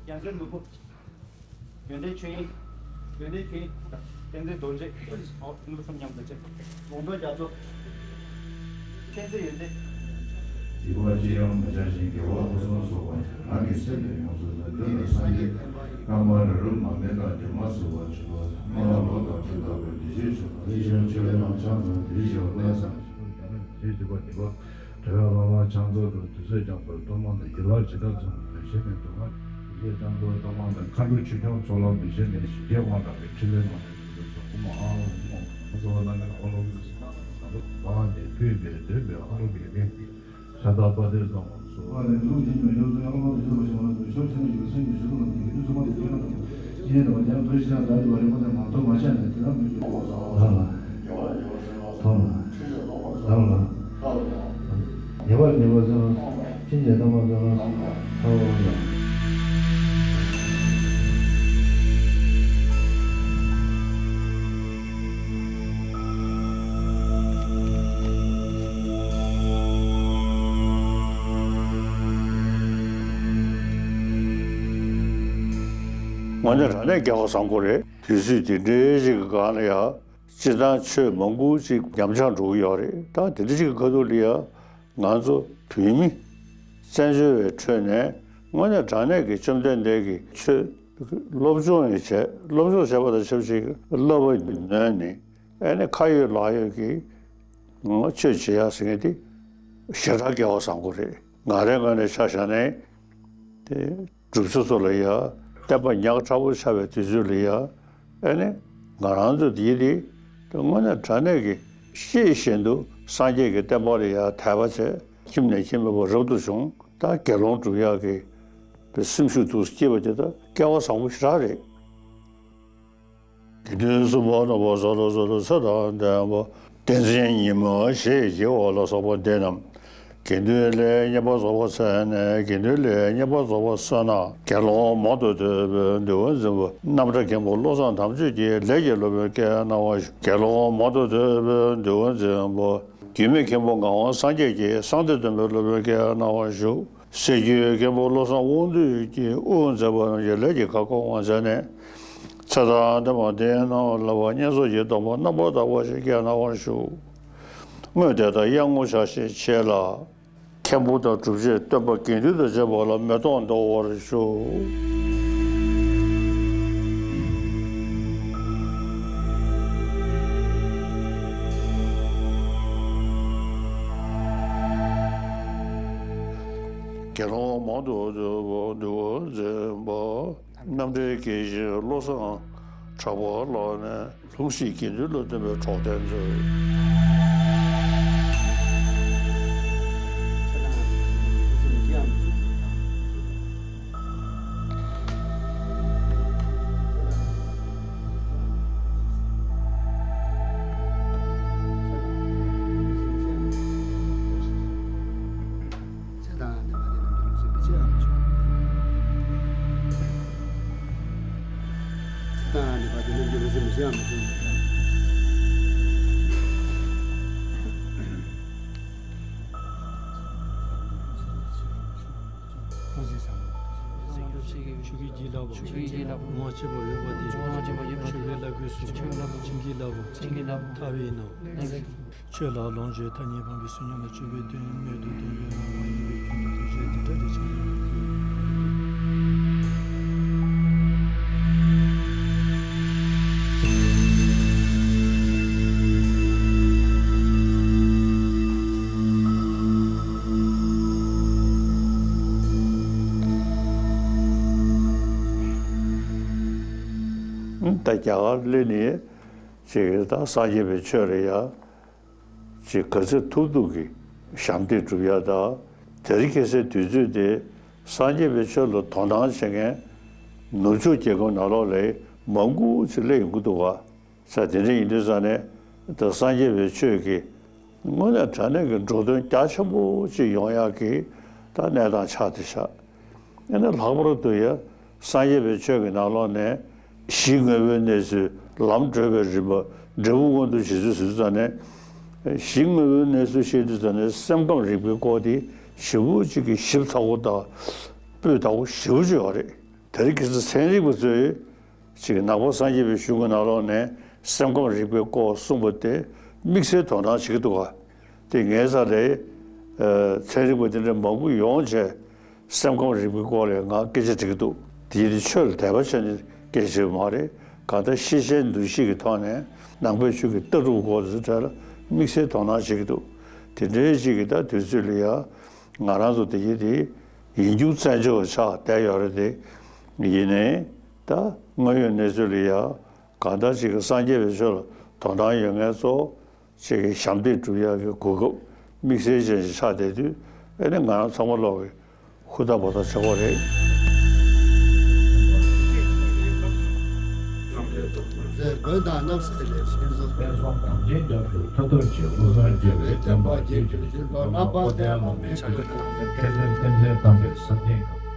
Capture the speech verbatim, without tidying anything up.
རྒྱ་མཚོའི་ནོར་བུ། ཡོན་ཏན་ཆོས་དབྱིངས། ཡོན་ཏན་ཆོས་དབྱིངས། བསྟན་འཛིན་རྡོ་རྗེ། ཨོ་ཐུགས་བསམ་མཉམ་དུ་བྱེད། ལུང་རྟོགས་རྒྱ་མཚོ། བསྟན་འཛིན་ཡོན་ཏན། སྡིག་པ་ཅི་ཡང་མི་བྱ་ཞིང་། དགེ་བ་ཕུན་སུམ་ཚོགས་པར་བྱ། རང་གི་སེམས་ནི་ཡོངས་སུ་བཟུང་། དེ་ནི་སངས་རྒྱས། བསྐལ་པ་རབ་རིམ་མ་སྨད་དང་། སྒྱུ་མ་བྱས་པ་ཆེན་པོ་དང་། མི་ལ་ལོ་དང་ཁྲི་ལྟ་བུའི་བདེ་གཤེགས་མཆོག་དང་། ཡེ་ཤེས་མཆོད་པའི་ལམ་བྱང་ཙམ། དེ་བཞིན་གཤེགས་པ་དཔལ་བཟང་པོ་ཆེན་པོ་རྒྱ་རས་ཞེས་བྱ་བ་ནི་བ། དེ་བས་བླ་མ་ཕྱག་འཚལ་ལོ། དུས་ཚོད་ཀྱང་བར་དུ་མང་དུ་ཡིད་ལ་ཇི་ལྟར་བྱུང་། དེ་བཞིན་ནི་སྡུག་བསྔལ་ཡེ་ཤེས་སྤྱང་ཀ་ལྟ་བ་དང་། མཁའ་འགྲོ་ཆོས་སྐྱོང་ཚོགས་ལ་འབུལ་ཞིང་ནི། ཞི་རྒྱས་དབང་དྲག་གི་ཕྲིན་ལས་མ་ལུས་སུ་གསོལ། ཨོཾ་ཨཱཿཧཱུྃ་ཧཱུྃ་ཧོ། ཨ་ཙི་བ་ན་ནི་ཨ་ལོ་ཀི་སི་ན་ལོ་བ་འདི་ཕུལ་བས་འདོད་པའི་ཨ་ལོ་ཀི་ཡ་ཀི་ཤ་སྟག་པ་དེ་ཙམ་སོ། ཨ་ནི་ཐུགས་རྗེ་ཆེ་ཡོད་ཚུལ་ཨ་ལོ་ཀི་ཤ་པ་ཤ་མ་ལ་འདུག་ཤོར་ཆེན་ཡོད་ཚུལ་ཉི་ཤུ་ལ་འདུག་ཡུལ་དུ་སོང་བ་དེ་ཡོད་ན་འདུག་ཡིན་ནི་བ་ཡང་དུ་ཤ་ད་དུ་བ་རི་མོ་དེ་མ་གཏོགས་མ་ཤ་ནས་དེ་ལ་མི་འགྱུར། ཐོབ་ལ། ཐོབ་ལ། ཉེ་བར་ཉེ་བར་བརྩོན་ལ། ཕྱིན་ཆད་ཐོབ་པར་བརྩོན་ལ། ཐོབ་པར་བརྩོན་ལ། དངོས་གནས་དྲང་གནས་སྐལ་བ་བཟང་པོ་རེད། དུས་ཚོད་དེ་འདྲའི་ཞིག་གི་སྒང་ལ་ཡ། སྤྱིར་བཏང་ཆོས་མང་པོ་ཅིག་ཉམས་ཆག་འགྲོ་གི་ཡོད་རེད། ད་དེ་འདྲ་ཅིག་གི་ཁ་ཐུག་ལ་ཡ། ང་ཚོ་བོད་མི་བཙན་བྱོལ་བའི་ཁྲོད་ནས་དངོས་གནས་དྲང་གནས་ཀྱི་བཅོམ་ལྡན་འདས་ཀྱི་ཆོས་སློབ་སྦྱོང་ཡང་བྱས། སློབ་སྦྱོང་བྱས་པ་དང་ཆབས་ཅིག་བསླབ་པ་ནོན་ནས། ཨ་ནི་ཁ་ཡོད་ལག་ཡོད་ཀྱི་ཆོས་བྱེད་ཡག་ཟེར་མཁན་དེ་ཞེ་དྲག་སྐལ་བ་བཟང་པོ་རེད། ང་རའི་ངོས་ནས་ཆ་བཞག་ནས་དེ། སྒྲུབ་ཕྱོགས་སོགས་ལ་ཡ་བསྟན་པ་ཉག་ཕྲ་པོ་ཆགས་པའི་དུས་ཚོད་ལ་ཡ། ཨེ་ནི་ང་རང་ཚོ་དེའི་རིགས་དེ་དངོས་གནས་དྲང་གནས་ཀྱི་ཤེས་བཞིན་དུ་སངས་རྒྱས་ཀྱི་བསྟན་པ་ལ་ཡ་དད་པ་བྱས། ཁྱིམ་ནས་ཁྱིམ་མེད་པར་རབ་ཏུ་བྱུང་། ད་དགེ་སློང་སྒྲུབ་ཡག་གི་སེམས་ཤུགས་འདུག་སྐྱེས་པ་དེ་ད་སྐལ་བ་བཟང་པོ་ཞེ་དྲག་རེད། དགེ་འདུན་གསུམ་པོ་རྣམ་པ་སོ་སོ་སོ་སོ་ཚེ་དང་ལྡན་པ། བསྟན་འཛིན་ཉི་མ་ཞེས་བགྱི་བ་ལ་སོགས་པ་འདི་རྣམས་དགེ་འདུན་ལས་བསྙེན་པར་རྫོགས་པ་ཚར་ནས་དགེ་འདུན་ལས་བསྙེན་པར་རྫོགས་པ་སོང་ན། དགེ་སློང་མང་དུ་ཐོས་པའི་འདུན་པ་འཛིན་པ། རྣམ་བཀྲ་མཁན་པོ་བློ་བཟང་དམ་ཆོས་ཀྱི་ལས་ཀྱི་སློབ་དཔོན་སྐྱེ་གནང་བར་ཞུ། དགེ་སློང་མང་དུ་ཐོས་པའི་འདུན་པ་འཛིན་པ། རྒྱུད་སྨད་མཁན་པོ་ངག་དབང་སངས་རྒྱས་ཀྱི་གསང་བདེ་སྟོན་པའི་སློབ་དཔོན་སྐྱེ་གནང་བར་ཞུ། སྲད་རྒྱུད་མཁན་པོ་བློ་བཟང་དབང་འདུས་ཀྱི་དབུ་མཛད་པ་རྣམས་ཀྱི་ལས་ཀྱི་ཁ་སྐོང་བ་མཛད་ནས། ཚེ་དང་ལྡན་པ་འདི་རྣམས་ལ་བསྙེན་རྫོགས་ཀྱི་སྡོམ་པ་རྣམ་པར་དག་པ་ཞིག་སྐྱེ་གནང་བར་ཞུ། དངོས་དེ་དག་གཡང་ངོ་ཆགས་ཤིང་ཆེ་ལ། མཁན་པོ་དང་སྒྲུབ་ཆེན་སྟོན་པ་དགེ་འདུན་དང་བཅས་པ་ལ་མེ་ཏོག་འདོགས་པར་ཞུ། དགེ་སློང་མང་དུ་ཐོས་པའི་འདུན་པ་འཛིན་པ། རྣམ་འདྲེན་དགྱེས་ཤིང་བློ་བཟང་གྲགས་པ་ལགས་ནས་ལྷུང་བཟེད་དགེ་འདུན་ལ་སྟོན་པའི་གྲོགས་དན་མཛོད། ཚེ་དང་ལྡན་པ་དེ་རྣམས་ཀྱི་ལུགས་སྲོལ་མི་བརྗེད་པར་བྱུང་། ཚེ་དང་ལྡན་པ་དེ་རྣམས་ཀྱི་ལུགས་སྲོལ་མི་བརྗེད་པར་བྱུང་། ཆོས་ཀྱི་རྒྱལ་ལ་བ། ཆོས་ཀྱི་རྒྱལ་ལ་བ། ངོ་ཆེ་བ་ཡོད་པ་དེ། ངོ་ཆེ་བ་ཡོད་པ་དེ། ཆོས་པའི་ལག་གིས་སུ། ཆོས་པའི་ལག་གིས་སུ། བྱིན་གྱིས་བརླབ་བོ། བྱིན་གྱིས་བརླབ་བོ། ཐར་པའི་ནོར། ཆོས་ལ་ལོངས་སྤྱོད་ཐ་སྙད་སྤངས་པའི་བསོད་སྙོམས་ལ་སྤྱོད་པའི་དོན་སྨོན་དུ་བཏོན་པའི་ནང་པ་ཡིན་པའི་རྒྱུ་མཚན་དེ་འདྲ་རེ་ཆགས་ཡོད། ད་རྒྱ་གར་སླེབས་ནས་ཅིག་ད་སངས་རྒྱས་པའི་ཆོས་ལ་ཡ། ཅིག་ག་ཚོད་ཐུབ་ཐུབ་ཀྱིས་ཞབས་འདེགས་སྒྲུབ་ཡ་དང་། དེ་རིང་ཁ་སང་དུས་ཚོད་དེ་སངས་རྒྱས་པའི་ཆོས་ལ་དོ་སྣང་བྱེད་མཁན་ནུབ་ཕྱོགས་རྒྱལ་ཁབ་ནང་ལོགས་ལ་མང་པོ་ཅིག་སླེབས་ཡོང་གི་འདུག་ག་ས་དེ་འདྲ་ཡིན་དུས་ཙང་ནས་ད་སངས་རྒྱས་པའི་ཆོས་ཀྱི་དངོས་གནས་དྲང་གནས་ཀྱི་འགྲོ་དོན་རྒྱ་ཆེན་པོ་ཅིག་ཡོང་ཡག་གི་ད་གནས་སྟངས་ཆགས་བསྡད་ཤག་ཨ་ནི་ལྷག་པར་དུ་ཡང་སངས་རྒྱས་པའི་ཆོས་ཀྱི་ནང་ལོགས་ནས་གཞི་དངོས་པོའི་གནས་ཚུལ། ལམ་བགྲོད་པའི་རིམ་པ། འབྲས་བུ་མངོན་དུ་བྱེད་ཚུལ་ཟེར་དུས་ཙང་ནས། གཞི་དངོས་པོའི་གནས་ཚུལ་བཤད་དུས་ཙང་ནས་སེམས་ཁམས་རིག་པའི་སྐོར་དེ་ཞེ་པོ་ཅིག་གི་ཞིབ་ཚགས་པོ་དང་སྤུས་དག་པོ་ཞེ་པོ་ཅིག་ཡོད་རེད། དེ་རིང་ཁ་སང་ཚན་རིག་པ་ཚོས་ཅིག་ནང་པ་སངས་རྒྱས་པའི་གཞུང་གི་ནང་ལོགས་ནས་སེམས་ཁམས་རིག་པའི་སྐོར་གསུངས་པ་དེ་དམིགས་བསལ་དོ་སྣང་བྱེད་ཀྱི་འདུག་ག་དེ་ངའི་རྩ་ལས་ཚན་རིག་པ་དེ་འདྲ་མང་པོ་ཡོང་བྱས། སེམས་ཁམས་རིག་པའི་སྐོར་ལ་ང་སྐད་ཆ་དྲི་གི་འདུག་དེ་ཡིན་དུས་ཆོས་ལ་དད་པ་བྱས་ནས་སྐད་ཆ་དྲི་བ་མ་རེད། གང་ལྟར་ཤེས་བྱའི་འདུ་ཤེས་ཀྱི་ཐོག་ནས་ནང་པའི་ཆོས་ཀྱི་ལྟ་གྲུབ་སྐོར་དེ་ཚོ་གྲས་ལ་དམིགས་བསལ་དོ་སྣང་བྱེད་ཀྱི་འདུག་དེ་འདྲའི་ཅིག་གི་ད་དུས་ཚོད་ལ་ཡ་ང་རང་ཚོ་དེ་ཡིན་དེ་ཡིན་རྒྱུ་བཙན་བྱོལ་བ་ཆགས་བསྡད་ཡོད་རེད་དེ། ཡིན་ནའི་ད་དངོས་ཡོད་གནས་ཚུལ་ལ་ཡ་གང་ལྟར་ཅིག་གི་སངས་རྒྱས་པའི་ཆོས་ལ་དོ་སྣང་ཡོད་མཁན་ཚོ། ཅིག་གི་ཞབས་འདེགས་སྒྲུབ་ཡག་གི་གོ་སྐབས་དམིགས་བསལ་ཅན་ཞིག་ཆགས་བསྡད་དུས། ཨེ་ནི་ང་རང་ཚང་མ་ལོག་གི་ཧུར་ཐག་འབད་ཐག་བྱེད་དགོས་རེད། མཛད་སྒོ་དང་རྣམ་གསལ་ལས་ཤེས་སོ། དཔལ་འཛོམས་དམ་ཅན་སྐྱབས་སུ་མཐའ་གཏོར་ཆེ། དབུ་སངས་རྒྱས་པའི་བསྟན་པ་རྒྱས་གྱུར་ཅིག། ལོ་ལྔ་པ་བསྟན་འོག་མའི་ཕྱག་རྒྱ་ཐམས་ཅད་མཁས་བཙུན་ཏིང་འཛིན་དམ་པའི་ས་སྟེང་གི།